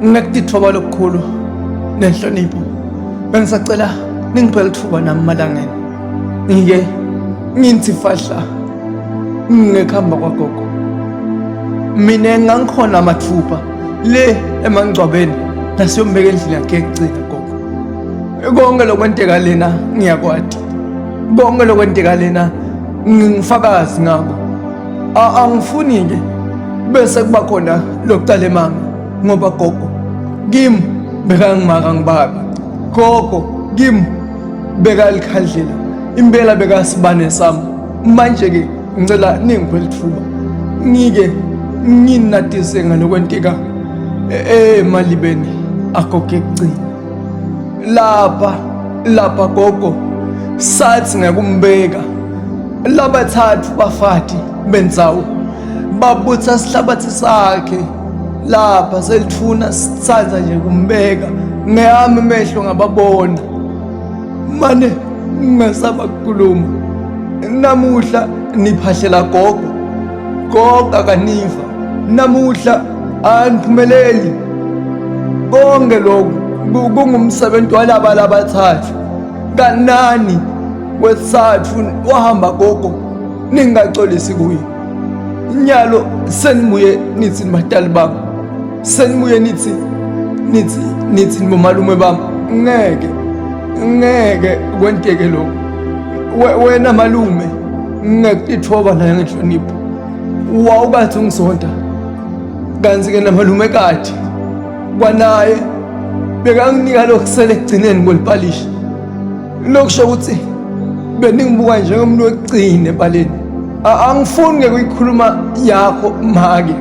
Ngekutithoba lokukhulu nenhlonipho bengisacela ningiphe lithuba nami malangeni ngike ngithi fahla ngekuhamba kwagogo. Mina ngangikhona mathupha le emangcwabeni nasiyombeka endlini yakhe yekugcina gogo. Konke lokwenteka lena ngiyakwati, konke lokwenteka lena ngingufakazi ngako. Angifuni-ke bese kuba khona lokucala emanga ngoba gogo kimi bekangimaka ngibabi, gogo kimi bekalikhandlela impela, bekasibane sami. Manje-ke ngicela ningiphe lithuba ngike nginatise ngalokwenteka emalibeni agogo ekugcina. Lapha lapha gogo sathi ngekumbeka labathathu bafati bendzawo babutha sihlabathi sakhe lapha selithuna, sithatha nje kumbeka ngeyami imehlo ngababona. Mane ngingasaba kukhuluma. Namuhla niphahlela gogo, gogo akaniva namuhla, aniphumeleli. Konke lokhu kungumsebenzi walaba labathathu kanani wesithathu wahamba gogo ningaxolisi kuye. Nyalo senibuye nithi nibatali bami, senibuye nithi nithi nithi nibomalume bami. Ngeke ngeke kwenteke lokho. Wena malume, ngekutithoba naye ngenhlonipho, wawukathi ungisonta kanti-ke namalumekati kwanaye bekanginika lokusele ekugcineni kwelipalishi, lokusho ukuthi beningibuka njengomuntu wekugcina ebaleni. Angifuni ke kuyikhuluma yakho make,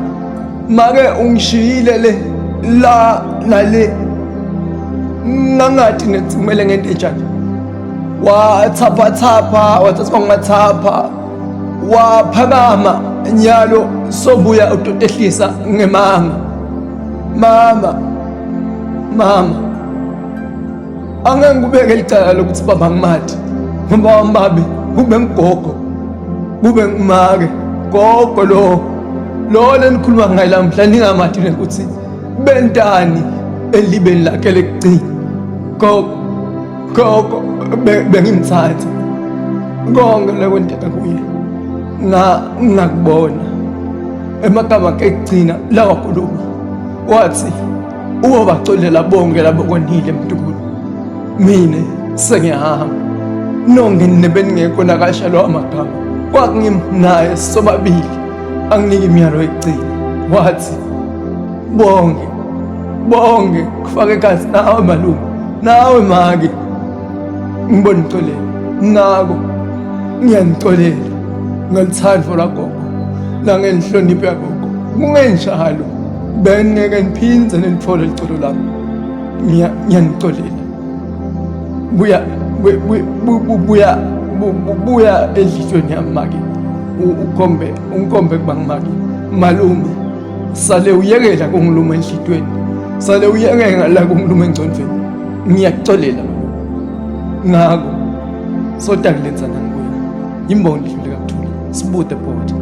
make ungishiyile le la nale, ngangathi nethi kumele ngento enjani. Wathaphathapha wathathwa ngathapha waphakama, nyalo sobuya utotehlisa ngemanga. Mama, mama, angeke ngikubeke licala lokuthi baba ngimati ngoba wambabi kube ngigogo kube ngimake gogo lo lo lenikhuluma ngaye lamhla ningamati nekuthi bentani elibeni lakhe lekugcina. Gogo, gogo bengimthatha konke lekwenteka kuye ngakubona emagama akhe ekugcina lawakhuluma, wathi uwobacolela bonke labo konile mntukulu, mina sengiyahamba. Nonke nine beningekho nakasha lawa magama, kwakungimnaye sobabili anginike imiyalo yokugcina. Wathi bonke bonke kufake ekhathi nawe malume nawe make, ngibona uxolela ngako, ngiyanicolela ngeluthando lwagogo nangenhlonipho yagogo. Kungenjalo bengeke ngiphinde nilithole licolo lami. Ngiyanicolela. Buya buya buya edlitshweni yami make, ukhombe ungikhombe kuba ngimake. Malume, sale uyekela kungiluma enhlitweni, sale uyekela la kungiluma engcondweni. Ngiyakucolela ngako sotakulenza nangibuya. Imbongi idlule kakuthula sibude bhodi.